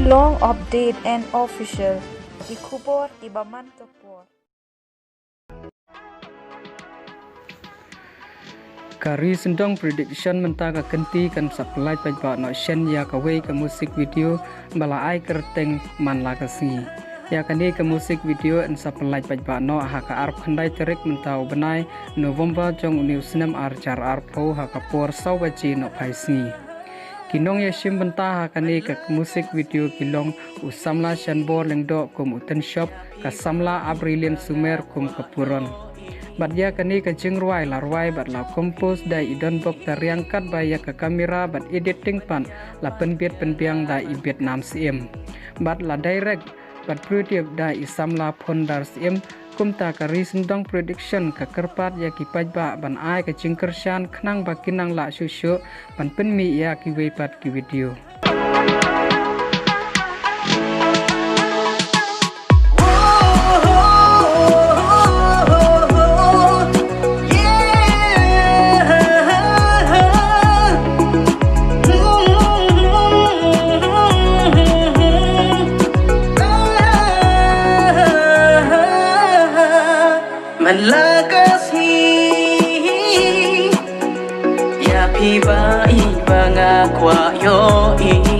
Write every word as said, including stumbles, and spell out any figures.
Long update and official. Ki khubor kiba man ka por. Ka Ri Sindong Production mynta ka kynti kan sa pynlait paidbah noh shen ïa kawei ka music video ba la ai kyrteng Man La Ka Sngi. Ïa kane ka music video yn sa pynlait paidbah noh ha ka arphew khyndai tarik mynta u bnai November jong une u snem ar hajar arphew ha ka por saw baje nohphai sngi. Ki nongïashim bynta ha kane ka music video ki long u samla Shanbor Lyngdoh kum u Tynshop, ka samla Abrilian Sumer kum ka Puron. Bad ïa kane ka jingrwai la rwai bad la compose da i Donbok Tariang, katba ïa ka kamera bad editing pat la pynbit pynbiang da i Vietnam Syiem. Bad la direct bad produce da i samla Phondar Syiem. Kumta ka Ri Sindong Production ka kyrpad ïa ki paidbah ban ai ka jingkyrshan khnang ba kin nang lah shuh shuh ban pynmih ïa kiwei pat ki video. Man la ka sngi ïa phi ba i ba nga kwah ïohi.